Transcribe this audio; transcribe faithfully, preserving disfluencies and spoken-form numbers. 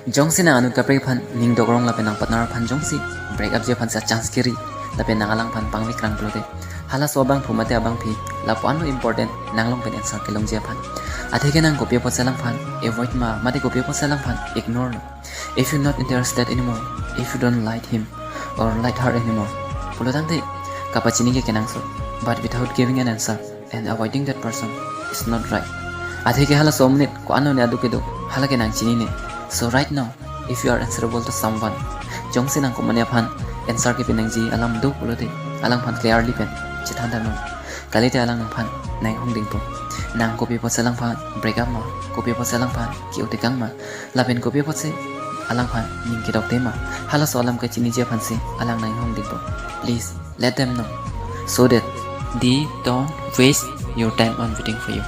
Jongsi nang anut kaprek aphan ning dokrong lapen nang partner aphan jongsi break up ji aphan sa chance kiri lapen nang alangphan pangvikrang pulote, halaso abangphu mate abangpi lapu-an lo important nang along pen answer kelongji aphan. Atheke nang kopi apotsi alangphan avoid ma mate kopi apotsi alangphan ignore lo. If you're not interested anymore, if you don't like him or like her anymore pulo tangte, kapachini ke kenangsot. But without giving an answer and avoiding that person is not right. Atheke halaso amonit ko-an lo ne adu kedo, hala ke nang chinine. So right now, if you are answerable to someone, jongsi nang komatne aphan answer kepi nangji alam do pulote, alangphan clearly pen chethan tha non. Kalite alang nangphan nang hongdingpo. Nang kopi apotsi alangphan break up ma, kopi apotsi alangphan ke-o tekang ma, lapen kopi apotsi alangphan ning kedokte ma, halaso alam kachiniji aphansi alang nang hongdingpo. Please let them know so that they don't waste your time on waiting for you.